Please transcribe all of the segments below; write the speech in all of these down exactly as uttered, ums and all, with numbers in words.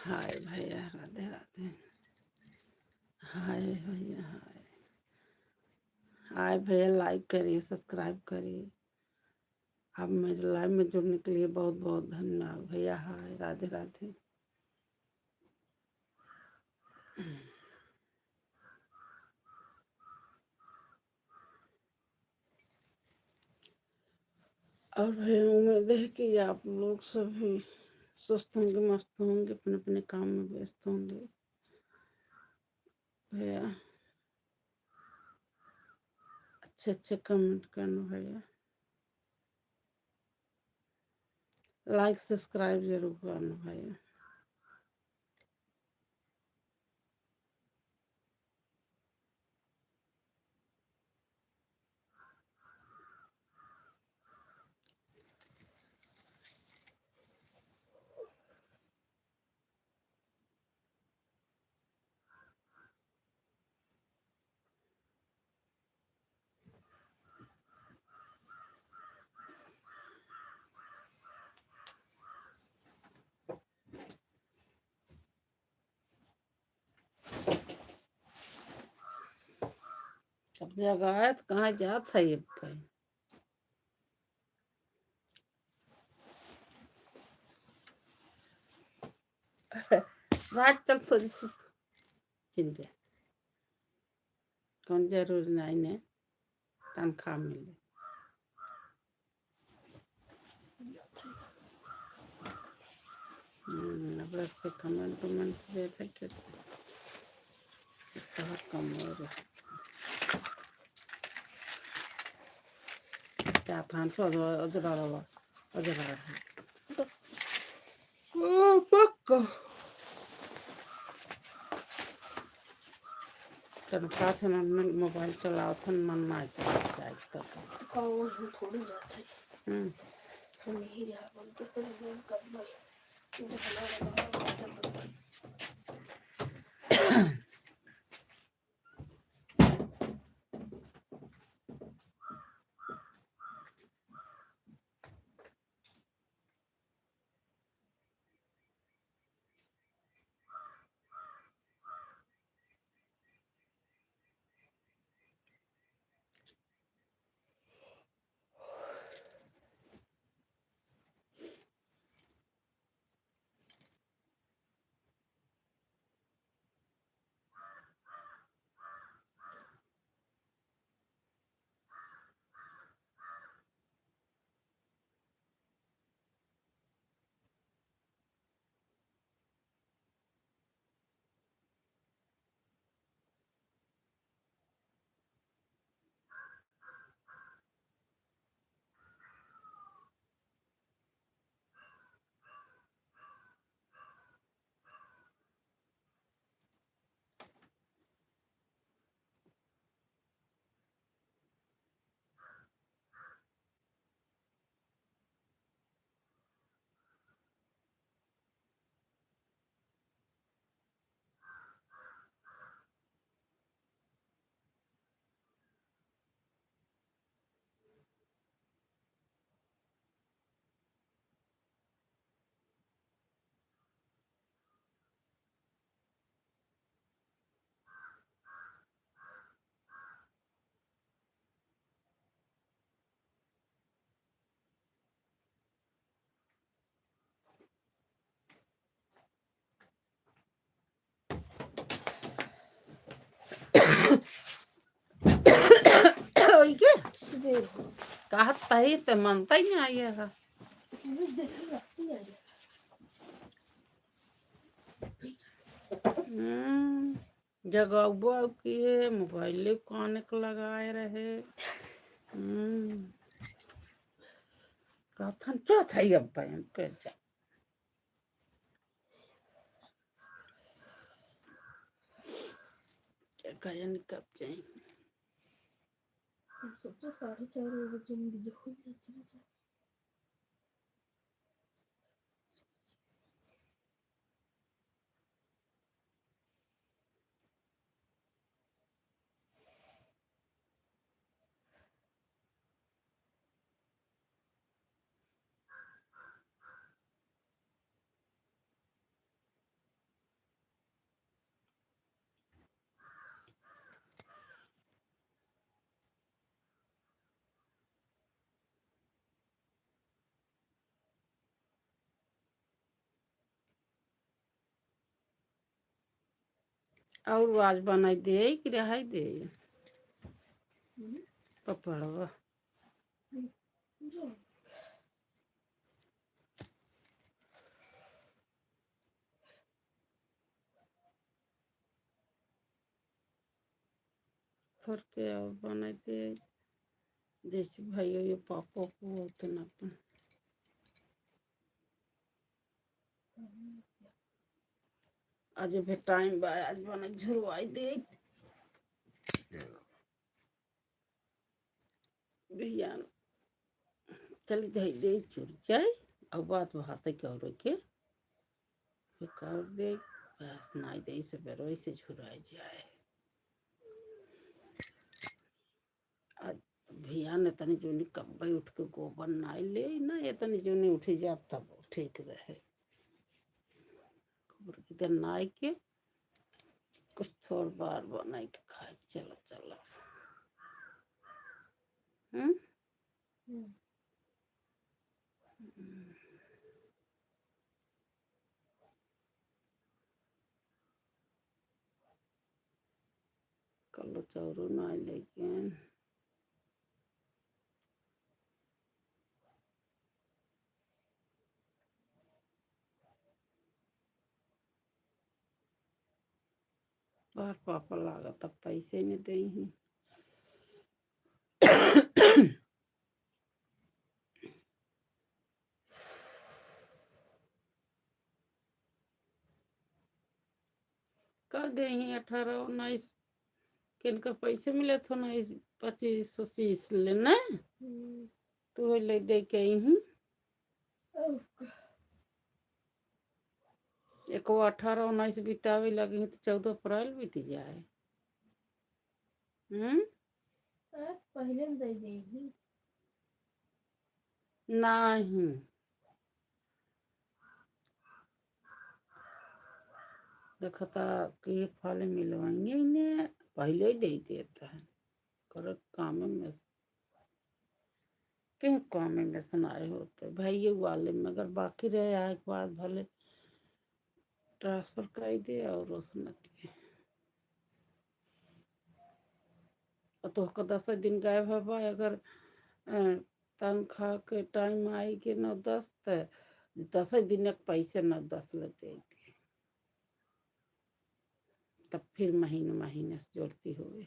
हाय भैया, राधे राधे। हाय भैया, हाय। हाय भैया, like करिए, subscribe करिए। आप मेरे live में जुड़ने के लिए बहुत बहुत धन्यवाद भैया। हाय, राधे राधे। और भैया, उम्मीद है कि आप लोग सभी स्वस्थ होंगे, मस्त होंगे, अपने अपने काम में व्यस्त होंगे। भैया, अच्छे अच्छे comment करना भैया, like subscribe जरूर करना भैया। अब जगह है तो कहाँ जात है ये भाई? रात चल सो जी सुत। चिंता। कौन जरूरी नहीं ने तनख्वाह मिले। हम्म, अब रख के comment उमेंट देत है के तोहर कम हो रहे। क्या थान से अजरा, अजरा रहा, अजरा रहा। ओ, पक्का। तन साथ में mobile चलावत हन, मन ना चलावत जाए तो। हाँ, वो हम थोड़ी जाते हैं। हम्म। हम यही रहा, बोल के सब लोग कर लो। जब हमारा बाहर होता है, तब बोलते हैं। कहत तही ते मनता ही नहीं आइए है। हम्म, जगह उबा किए, मोबाइल काने के लगाए रहे। हम्म, कथन क्या था ये अब बहन के जा। क्या कजन कब जाई? सोचा साढ़े चार बजे में दीदी खुद ले चले जाए। और आज बनाई दे कि रहाई दे पपड़वा। करके और बनाई दे, जैसे भाई ये पापा को होते ना अपन। आज भी टाइम बा, आज बना के झुरवाई दे। भैया, चली धई दे चुर जाए, अब बात भात के और के, फिर कर दे, बस नाई दे से बेरोई से झुराई जाए। आज भैया ने तनी जोनी कब्बे उठ के गोबर नाई ले ना, ये तनी जोनी उठी जात तब ठीक रहे। गोबर की तरह नाई के कुछ थोड़ बार बनाई के खाए। चलो, चलो। हम्म? हम्म। हम्म। कल चाउरो ना लेकिन बाहर पापा लागत अब पैसे नहीं दे ही। का दे ही अठारह उन्नीस, किनकर पैसे मिले थे उन्नीस, पच्चीस पच्चीस लेने। हम्म। तो वही ले दे के आई हूँ। एक वो अठारह उन्नीस बितावे लगे हैं तो चौदह अप्रैल बीत जाए। हम्म? आज पहले में दे देही। नहीं। देखता कि ये फल मिलवाएंगे इन्हें, पहले ही दे देता है। कर काम में के काम में सुनाए होते भाई, ये वाले में अगर बाकी रहे आए के बाद भले ट्रांसफर कर दे और उसमें दे। और तोहका दस दिन गायब हवा, अगर, अ, तनख्वाह के टाइम आई के नौ दस, त दस दिन एक पैसे नौ दस ले दे दे। तब फिर महीने, महीने से जोड़ती हुए।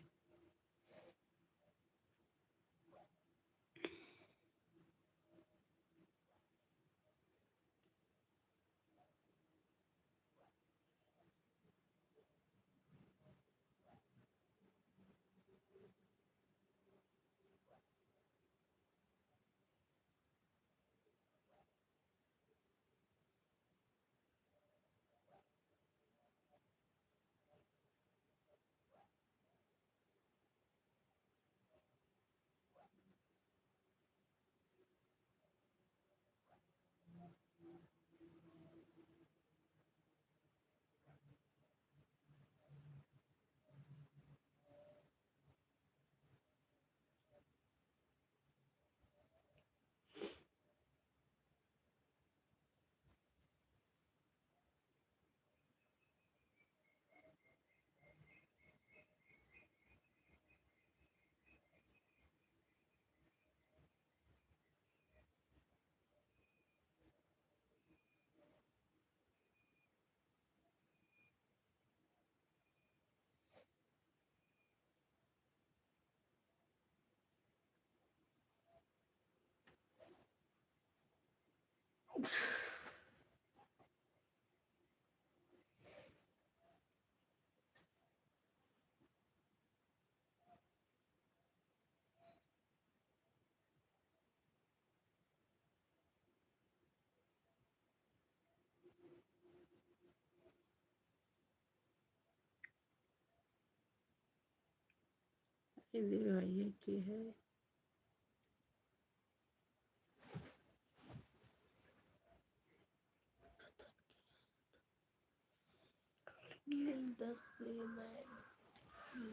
ये भाई, ये क्या है? दस से मैं,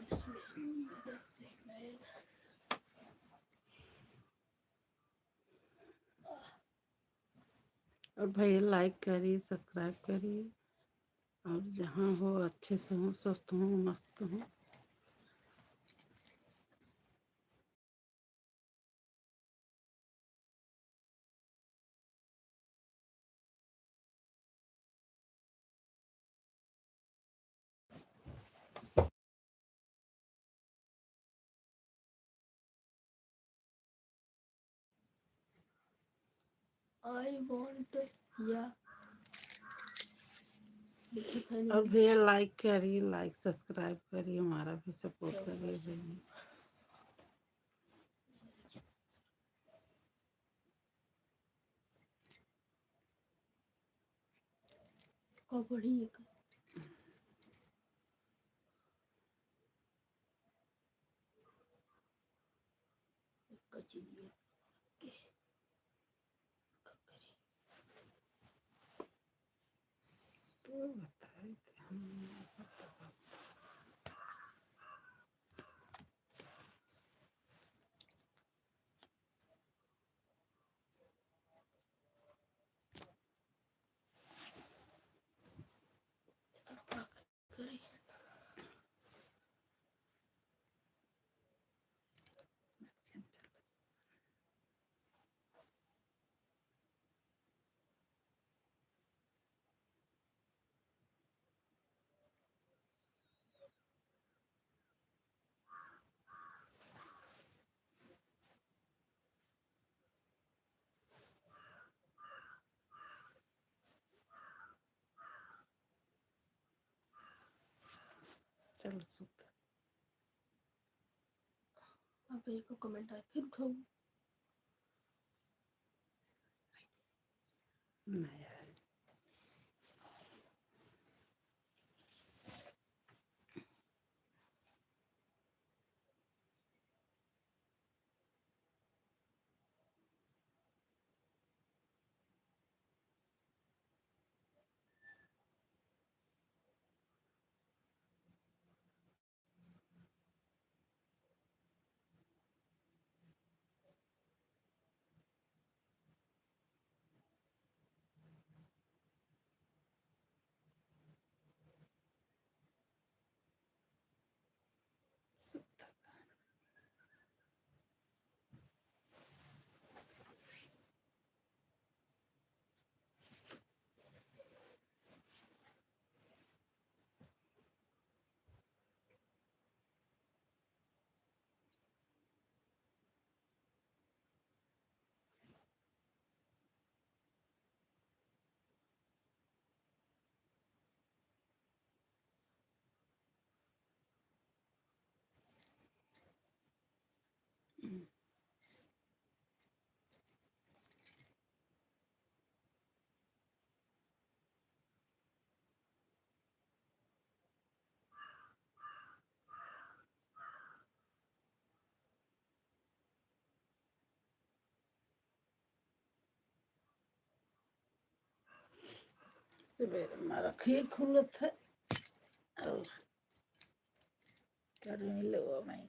इसमें दस से मैं। और भैया, like करिए, subscribe करिए, और जहाँ हो अच्छे से हो, स्वस्थ हो, मस्त हो। I want, या। और भैया, like करिए, like subscribe करिए, हमारा भी support करिए भैया। का पढ़ी एक। एक का चीज ये। का करी? तो बताए थे हम। चल सुत। अब एक comment आए, फिर उठाऊँ। नहीं आए। सवेरे हमारा खीर खुलत है और कर मिले वो मैं।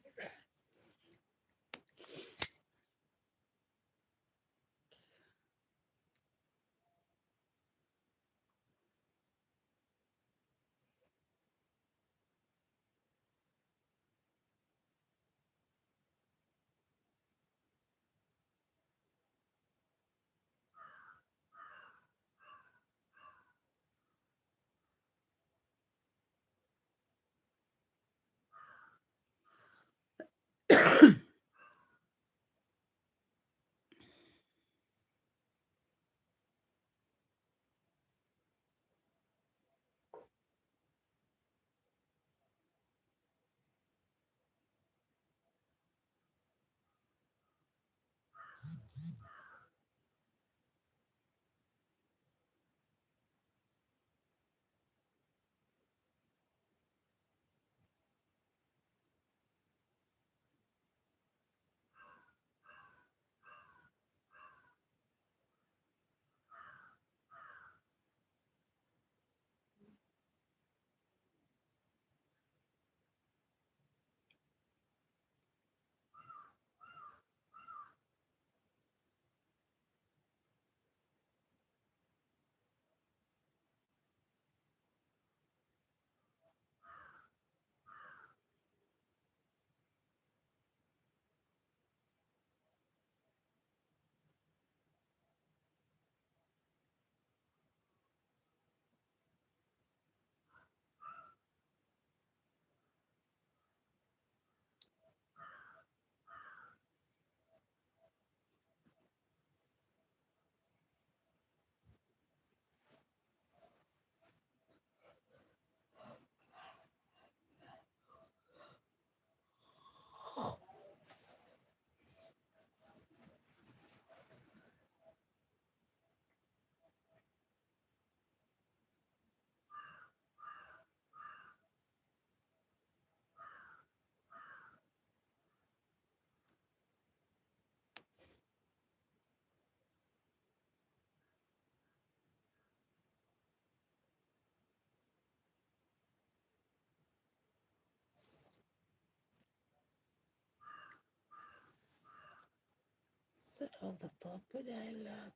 Sit on the top of the island.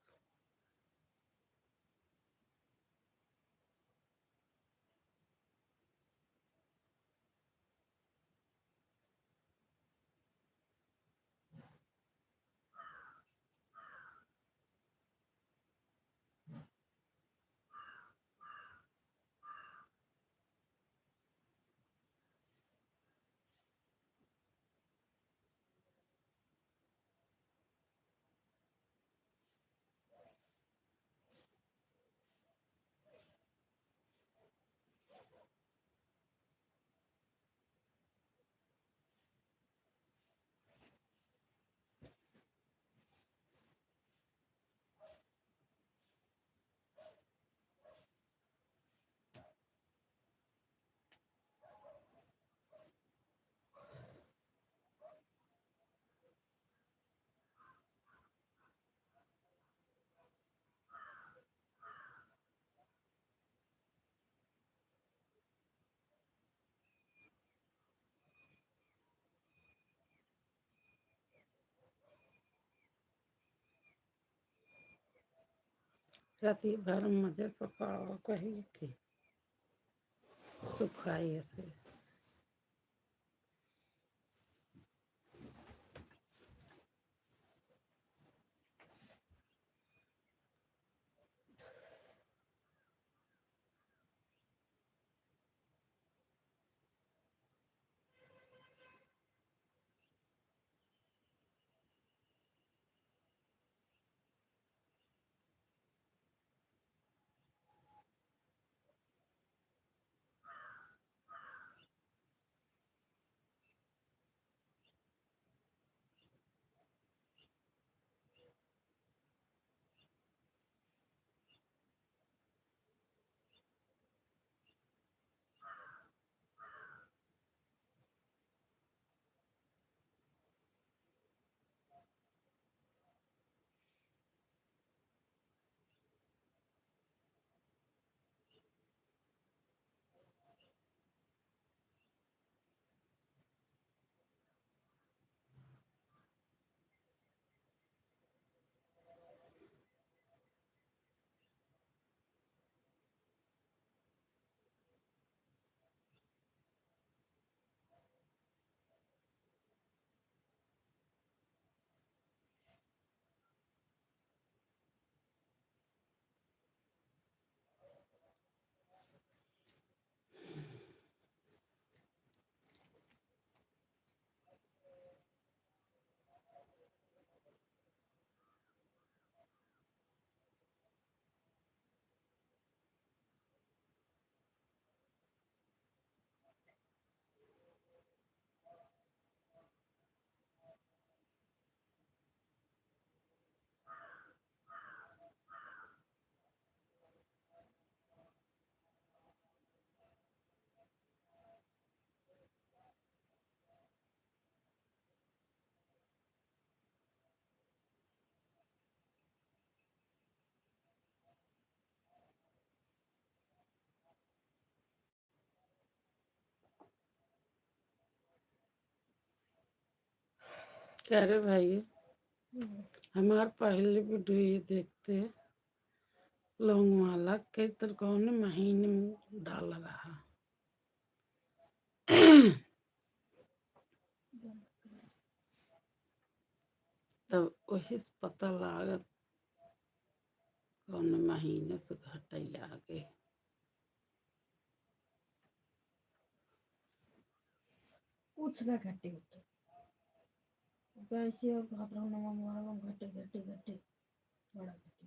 राती भर मजे पकाओ कही के सुखाई से। कह रहे भाई, हम्म। हमार पहले वीडियो ये देखते, लौंग वाला के तो कौन महीने में डाल रहा। तब वही से पता लागत कौन महीने से घटे लागे। कुछ ना घटे होते। वैसे और भाद्रव नवम्बर में घटे, घटे, घटे, बड़ा घटे।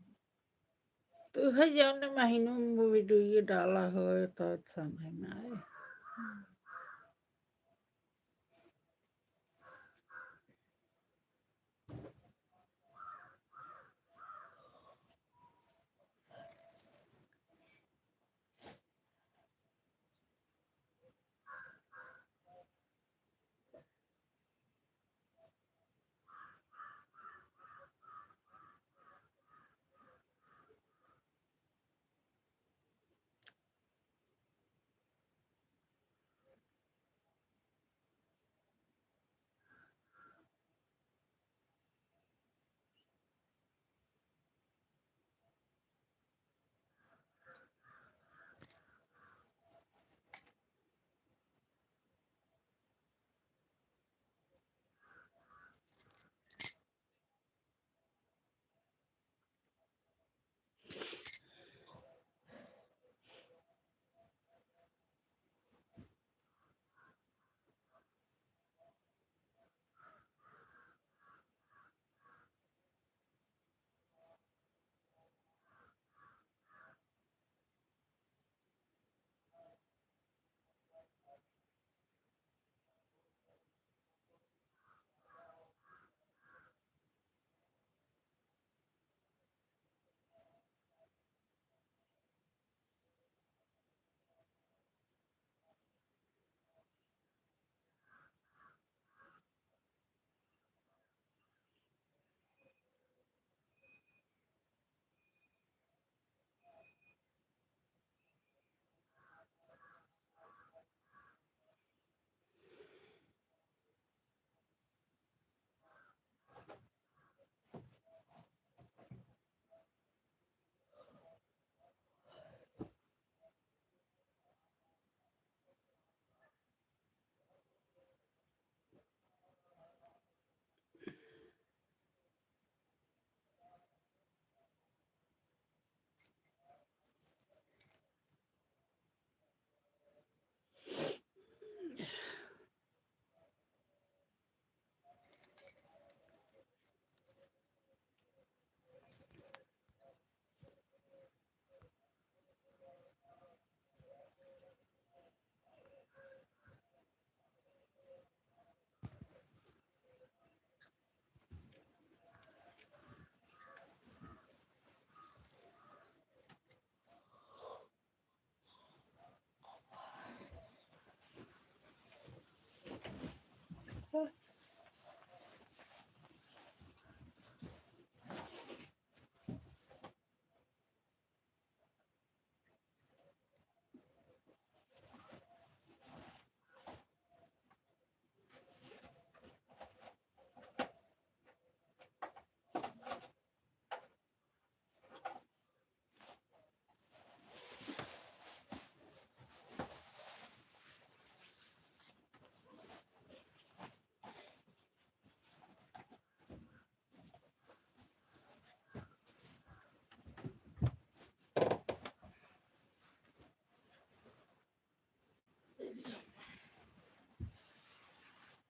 तो है जौन महीनों में वो वीडियो ये डाला हो तो समझ में आए। हम्म।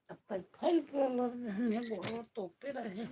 अब तक फैल के लड़ रहे हैं, गोड़वा तोपे रहे।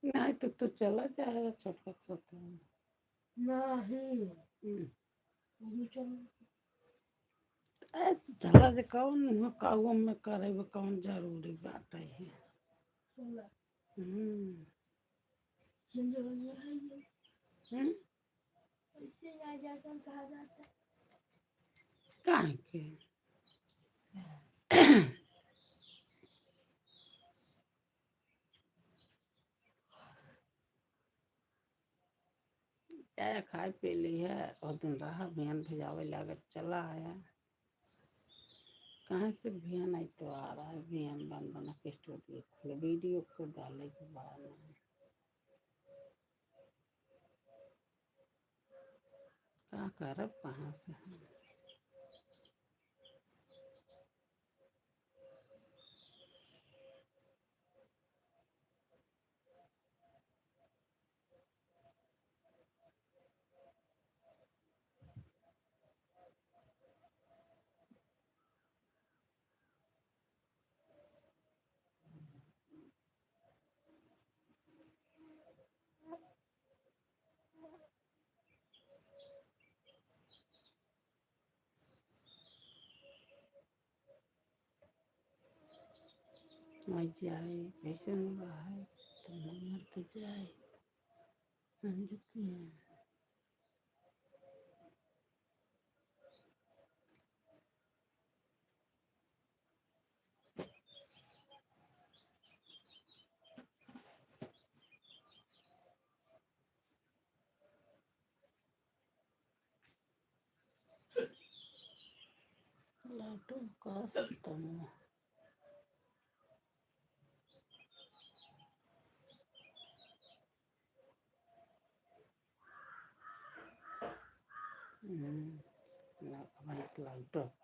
नहीं तो तू चला जाएगा छोटका के साथ। नहीं। हम्म। अभी चल। ऐसे चला जे कौन हो, काऊ में करे, वो कौन जरूरी बात है? चला। हम्म। चल, चल, चल, चल। हम्म। ऐसे ना जाकर कहा जाता है। काहे के? चाय खाए पी ली है, और दिन रहा भियान भेजावे लागत चला आया। कहाँ से भियान आई तो आ रहा है, भियान बंदना के स्टूडियो खोले, वीडियो को डाले के बाद में। का करब, कहाँ से हम? आ जाए, कैसे न रहा है, तो मर तो जाए। अंजुक में। लाटू का सत्तम। हम्म, ला-, भाई लाटू।